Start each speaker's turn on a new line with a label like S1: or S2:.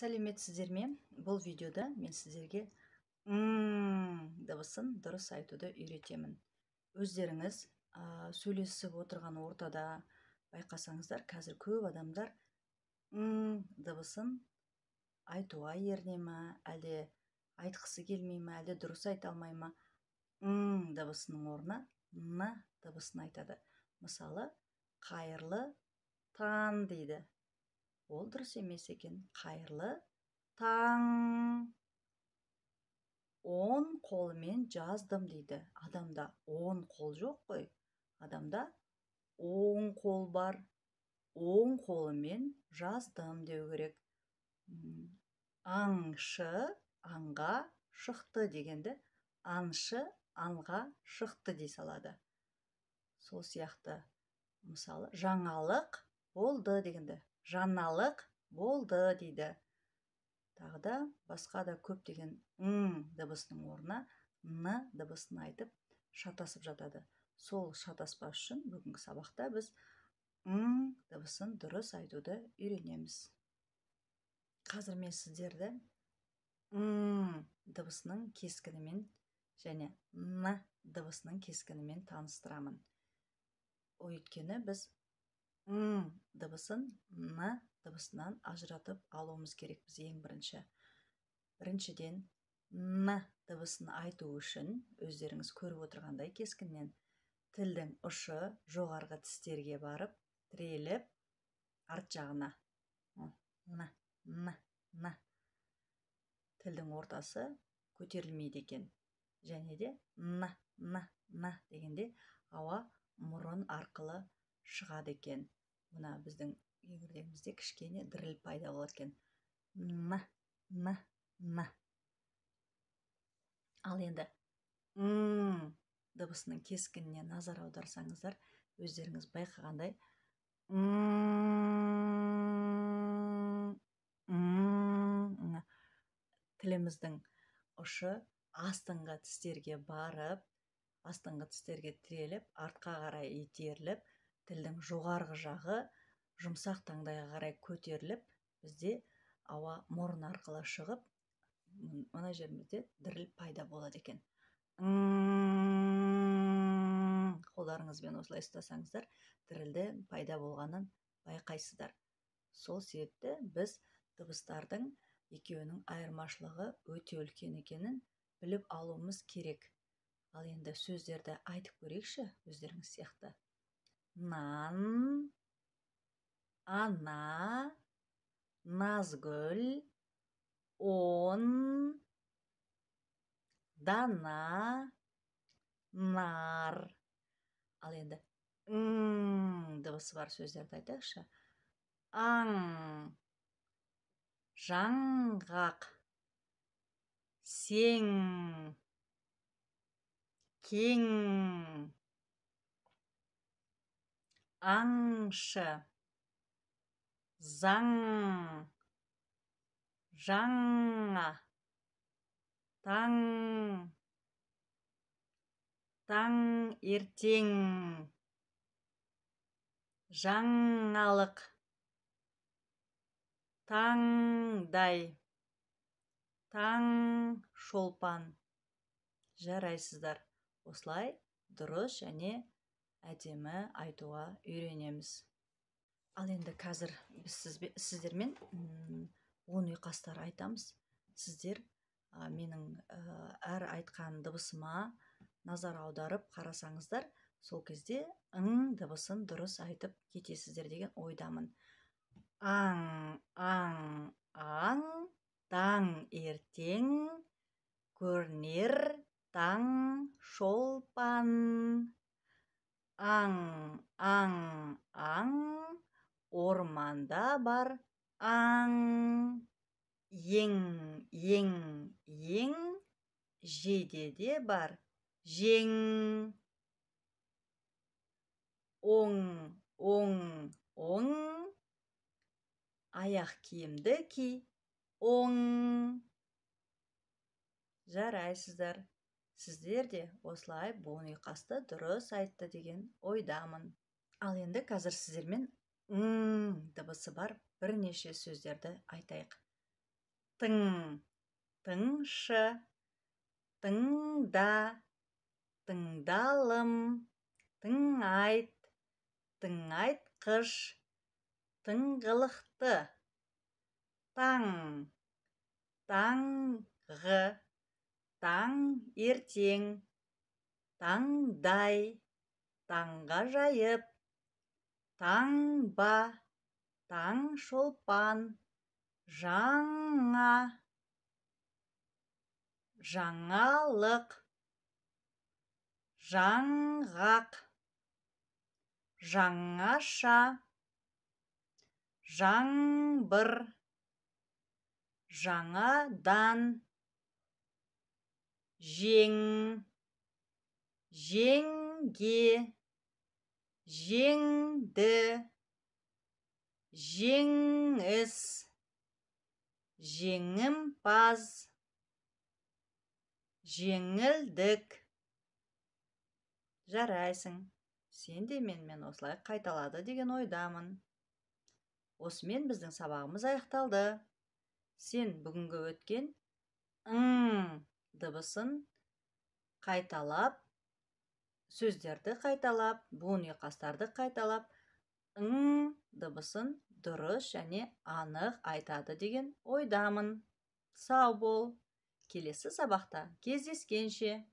S1: Сәлеметсіздер ме? Бұл видеода мен сіздерге дыбысын дұрыс айтуды үйретемін. Өздеріңіз сөйлесіп отырған ортада байқасаңыздар, қазір көп адамдар дыбысын айтуға еріне ме, әлде айтқысы келмей ме, әлде дұрыс айта алмай ма, дыбысының орнына н дыбысын айтады. Мысалы, қайырлы таң дейді. Ол дұрыс емес екен. Қайырлы таң. Он қолмен жаздым дейді. Адамда он қол жоқ қой. Адамда оң қол бар. Оң қолымен жаздым деу керек. Аңшы аңға шықты дегенді аңшы аңға шықты дей салады. Сол сияқты, мысалы, жаңалық болды дегенді жаңалық болды дейді. Тағы да басқа да көптеген дыбысының орнына н дыбысын айтып шатасып жатады. Сол шатаспас үшін бүгінгі сабақта біз дыбысын дұрыс айтуды үйренеміз. Қазір мен сіздерді дыбысының кескінімен және н дыбысының кескінімен таныстырамын. Өйткені біз дыбысын н дыбысынан ажыратып алуымыз керекпіз ең бірінші. Біріншіден, н дыбысын айту үшін өздеріңіз көріп отырғандай кескіннен тілдің ұшы жоғарғы тістерге барып тіреліп арт жағына н, н, н. Тілдің ортасы көтерілмейді екен. Және де н, н, н дегенде ауа мұрын арқылы шығады екен. Мына біздің кеңірдегімізде кішкене діріл пайда болады екен. Н, н, н. Ал енді дыбысының кескініне назар аударсаңыздар, өздеріңіз байқағандай тіліміздің ұшы астыңғы тістерге барып, астыңғы тістерге тіреліп, артқа қарай итеріліп, тілдің жоғарғы жағы жұмсақ таңдайға қарай көтеріліп, бізде ауа мұрын арқылы шығып, мына жерімізде діріл пайда болады екен. Қолдарыңызбен осылай ұстасаңыздар, дірілді пайда болғанын байқайсыздар. Сол себепті біз дыбыстардың екеуінің айырмашылығы өте үлкен екенін біліп алуымыз керек. Ал енді сөздерді айтып көрейікші өздеріңіз сияқты. Нан, ана, Назгүл, он, дана, нар. Ал енді дыбысы бар сөздерді айтайықшы. Аң, жаңғақ, сең, кең, аңшы, заң, жаңа, таң, таң ертең, жаңалық, таңдай, таң шолпан. Жарайсыздар. Осылай дұрыс және әдемі айтуға үйренеміз. Ал енді қазір біз сіздермен он ұйқастар айтамыз. Сіздер менің әр айтқан дыбысыма назар аударып қарасаңыздар, сол кезде дыбысын дұрыс айтып кетесіздер деген ойдамын. Аң, аң, аң, таң ертең, көрінер таң шолпан. Аң, аң, аң, орманда бар аң. Ең, ең, ең, жейдеде бар жең. Оң, оң, оң, аяқ киімді ки, оң. Жарайсыздар. Сіздер де осылай буын ұйқасты дұрыс айтты деген ойдамын. Ал енді қазір сіздермен дыбысы бар бірнеше сөздерді айтайық. Тың, тыңшы, тыңда, тыңдалым, тыңайт, тыңайтқыш, тыңғылықты. Таң, таңғы, таңертең, таңдай, таңғажайып, таңба, таңшолпан, жаңа, жаңалық, жаңғақ, жаңаша, жаңбыр, жаңадан, жең, жеңге, жеңді, жеңіс, жеңімпаз, жеңілдік. Жарайсың, сен де менімен осылай қайталады деген ойдамын. Осымен біздің сабағымыз аяқталды. Сен бүгінгі өткен ң дыбысын қайталап, сөздерді қайталап, буын ұйқастарды қайталап, ң дыбысын дұрыс және анық айтады деген ойдамын. Сау бол. Келесі сабақта кездескенше.